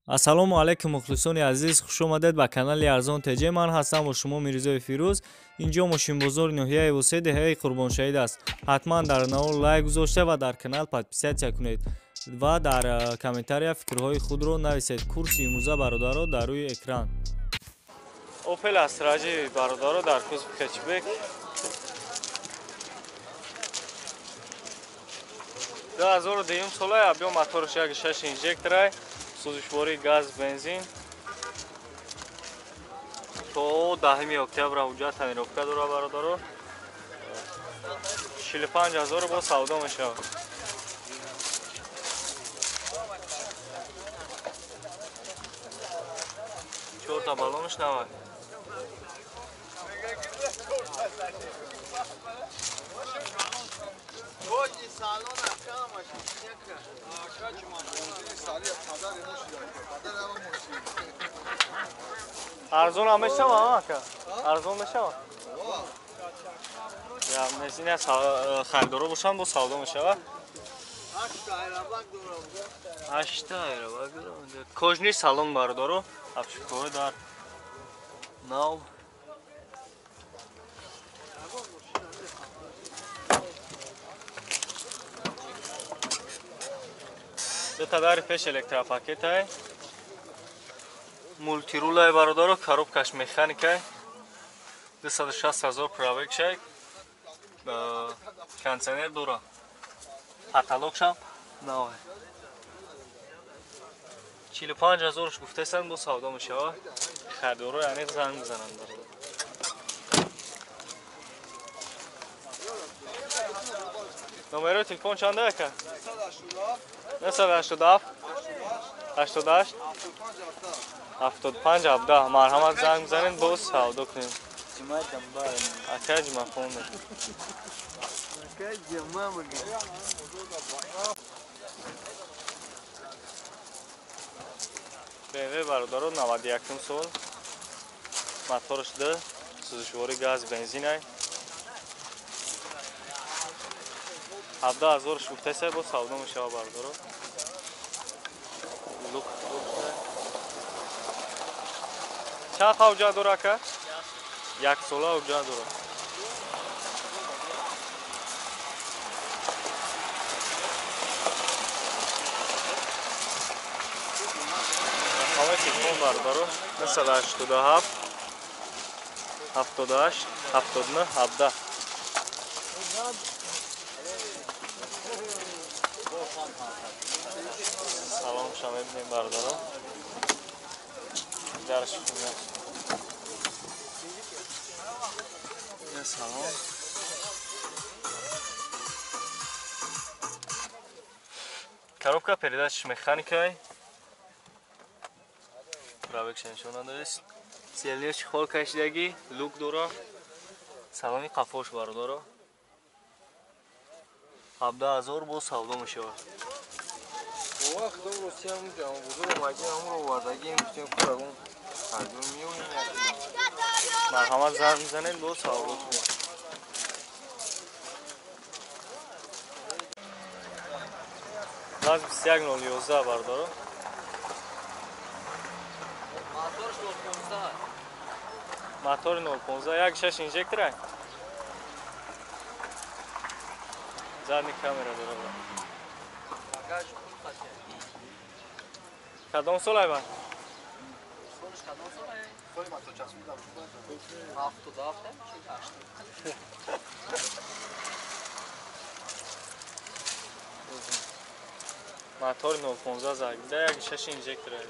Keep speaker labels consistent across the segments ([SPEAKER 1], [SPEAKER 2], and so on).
[SPEAKER 1] Ассалому алайкум, мухлисони азиз, хуш омадед ба канали Арзон ТЖ. Ман ҳастам бо шумо Мирзои Фирӯз. Инҷо мошинбозори ноҳияи Восе, деҳаи Қурбоншаҳид аст. Ҳатман дар навор лайк гузошта ва дар канал подписатсия кунед ва дар комментария фикрҳои худро нависед. Курси имрӯза, бародаро, дар рӯи экран. Opel Astra бародаро, дар кузов хэтчбек 2002 сола, объем моторш 1.6 инжекторай, сӯзишвории газ, бензин. То 10 октябр ҳуҷҷат тонировка дора, бародаро. 45 ҳазор бо савдо мешавад. Чорта баллонш навад. Арзон ҳам мешава, ака? Арзон мешава? Ина харидоро бошам, бо савдо мешава. Ҳашта айрабак дорам. Кожни салон, бародаро, обшивкаҳои дар нав. Дута дари пеш электропакетай. Мултирулай, бародаро, коробкаш механикай. 260 ҳазор пробегшай. Кондиционер дора. Каталогшам навай. 45 ҳазорш гуфтасан, бо савдо мешава. Харидоро яъне занг мезананд, бародар. Номерои телефон чанда, ака? 987 88 75 17. Марҳамат, занг бизанед, боз савдо кунем. Ака ҷумъахон. BMW, бародаро, 91 сол, моторш д, сӯзишвории газ, бензинай. 17 ҳазорш гуфтасай, бо савдо мешава, бародаро. Лук чанд ҳуҷҷат дора, ака? Як сола ҳуҷҷат дора. Рақамҳои телефон, бародаро, 987 78 79 17. Салом шумо мебинем, бародаро. Дарш салом. Коробка передач механикай. Пробегша нишон надорист. Селниш хол кашидагӣ, люк дора. Салони қафош, бародаро. 17 ҳазор бо савдо мешавад.
[SPEAKER 2] Вақт Русия бузург омадем, ҳамро овардагим, гуфтем курагон ҳардум меоем.
[SPEAKER 1] Марҳамат, занг мезанед, бо савдо кунед. Газ 21011, бародаро. Мотори 015, 1.6 инжекторай. Задний камера дора. Кадом сол ай ба?
[SPEAKER 2] Солш кадом сол ай? Соли мотор часбида. 77 8.
[SPEAKER 1] Мотори 015 загида, 1.6 инжектор ай.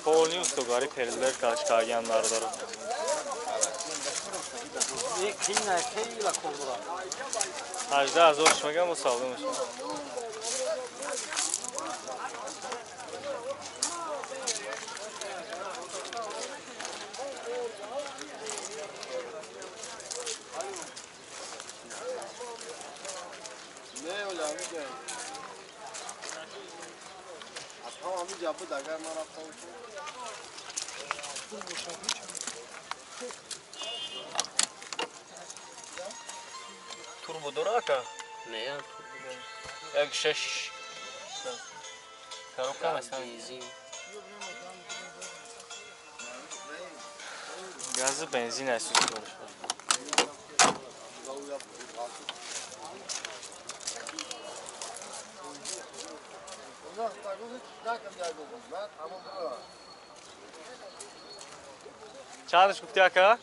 [SPEAKER 1] Полни устогари перлер кашкаган, бародаро. 18 ҳазорш мегам, бо савдо мешавад. Турбо дора ака?
[SPEAKER 3] Не,
[SPEAKER 1] як шаш. Коробка
[SPEAKER 3] бензин.
[SPEAKER 1] Газы бензин аст сӯзишвориш. Чандаш гуфти ака?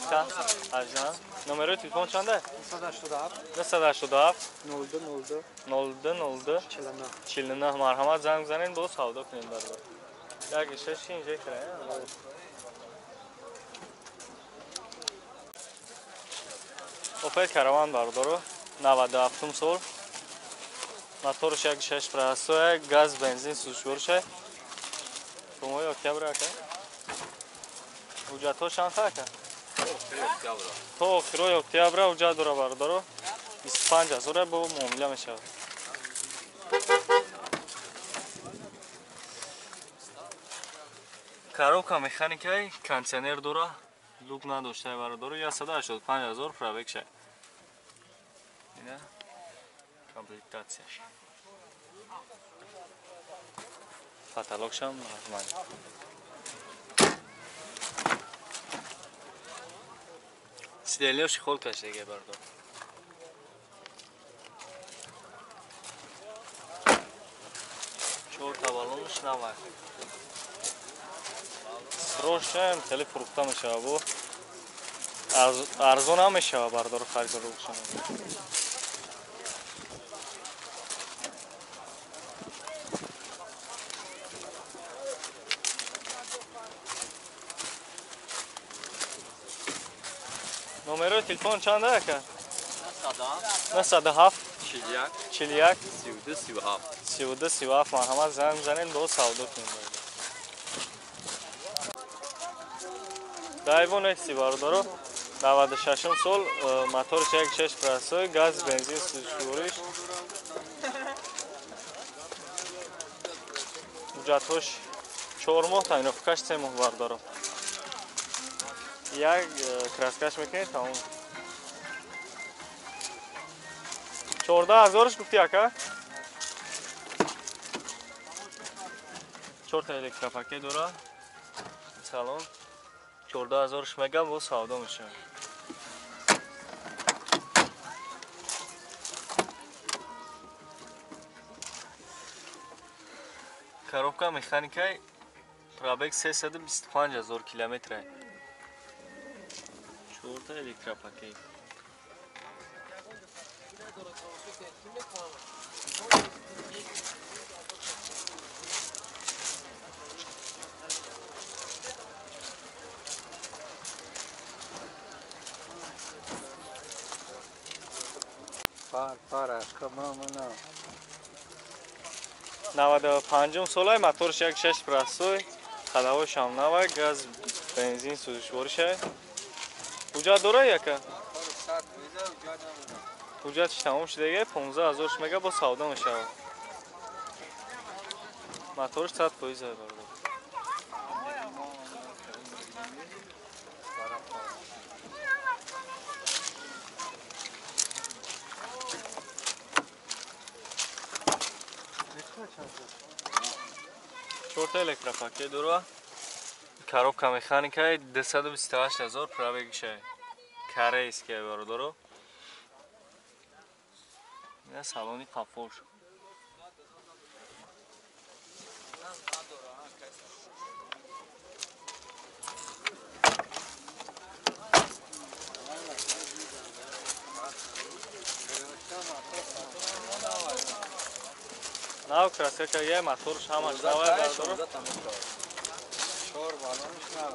[SPEAKER 1] Чанд? Ажан. Номерои телефон чанда?
[SPEAKER 4] 987
[SPEAKER 1] 987
[SPEAKER 4] 02 02
[SPEAKER 1] 02 02
[SPEAKER 4] 49
[SPEAKER 1] 49. Марҳамат занг занед, бо савдо кунем бародар. Як шаш инжектор, Опел Караван бародаро, 97 сол. Моторш 1.6 простой, газ, бензин сӯзишворша. Шумои октябр ака? Ҳуҷҷатҳо чанд ака? То охирои октябра ҳуҷҷат дора бародаро. 25 ҳазора бо муомила мешавад. Коробка механикаи, кондиционер дора, люк надоштаи бародаро, 185 ҳазор пробегша. Ина комплектатсияш. Каталогшам нормал. Сидельёши хол кашидаги бародаро. Чорта баллонш навай. Срошам хеле фурӯхта мешава бо. Арзон ҳам мешава бародаро харидорушон. Номерои телефон чанда ака? 907
[SPEAKER 2] 41
[SPEAKER 1] 41
[SPEAKER 2] 32 37
[SPEAKER 1] 32 37. Марҳамат занг занед, бо савдо кунем. Дайвон Экси бародаро, 96 сол, моторш 1.6 простой, газ, бензин сӯзишвориш. Ҳуҷҷатҳош 4 моҳ, тайнофкаш 3 моҳ бародаро. Як краскаш мекунед, тамом. 14 ҳазорш гуфти ака? 4 та электропакет дора. Салон 14 ҳазорш мегам, бо савдо мешавад. Коробка механикаи, пробег 325 ҳазор километра. 4 та электропакет.
[SPEAKER 4] Пар пар камамана.
[SPEAKER 1] 95 солай, моторш 1.6 простой, ходовойшам навай, газ, бензин сӯзишвориша. Ҳуҷҷат дора яка? Ҳуҷҷатш тамом шудаги, 15 ҳазорш мега, бо савдо мешавад. Моторш 100% бародар. Чорта электропакет дора. Коробка механикаи, 228 ҳазор пробегшай. Корейская бародаро. Ина салони қафош. Нав краска кагия, моторш ҳамаш навай бародаро.
[SPEAKER 4] 4 баллонш нав.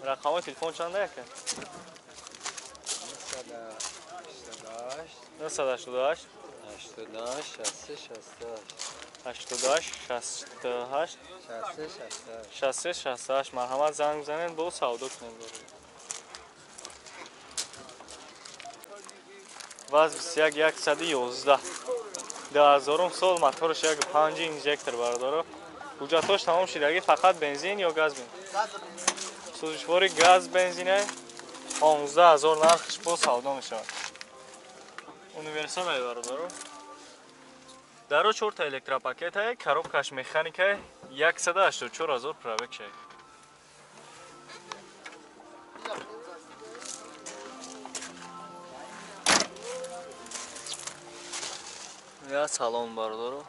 [SPEAKER 1] Рақамои телефон чанда яка?
[SPEAKER 4] 988
[SPEAKER 1] 988
[SPEAKER 4] 88 63
[SPEAKER 1] 88 68
[SPEAKER 4] 68 63
[SPEAKER 1] 63 68. Марҳамат занг занед, бо савдо кунем. ВАЗ 21 111 2000 сол, моторш 1.5 инжектор бародаро. Ҳуҷҷатҳош тамом шудаги, фақат бензин ё газ бензин? Сӯзишвори газ бензине. 15 000 нархш бо савдо мешавад. Универсал ай, бародаро. Даро чорта электропакет ай, коробкаш механика, 184 000 пробег шай. Я салон, бародаро.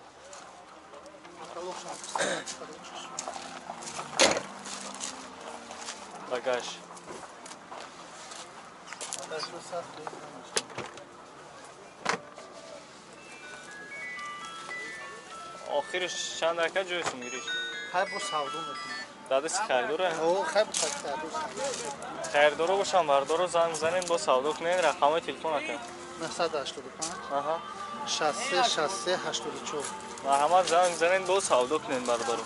[SPEAKER 1] Багаж. Охириш чанд, ака, ҷои сумгириш?
[SPEAKER 3] Хай, бо савдо мекунам.
[SPEAKER 1] Дадаси харидора?
[SPEAKER 3] О, хай, бо харидор.
[SPEAKER 1] Харидоро бошам, бардоро, занг занед, бо савдо кунед. Рақамҳои телефон, ака?
[SPEAKER 3] 985 63 63 84.
[SPEAKER 1] Марҳамат, занг занед, бо савдо кунед, бардоро.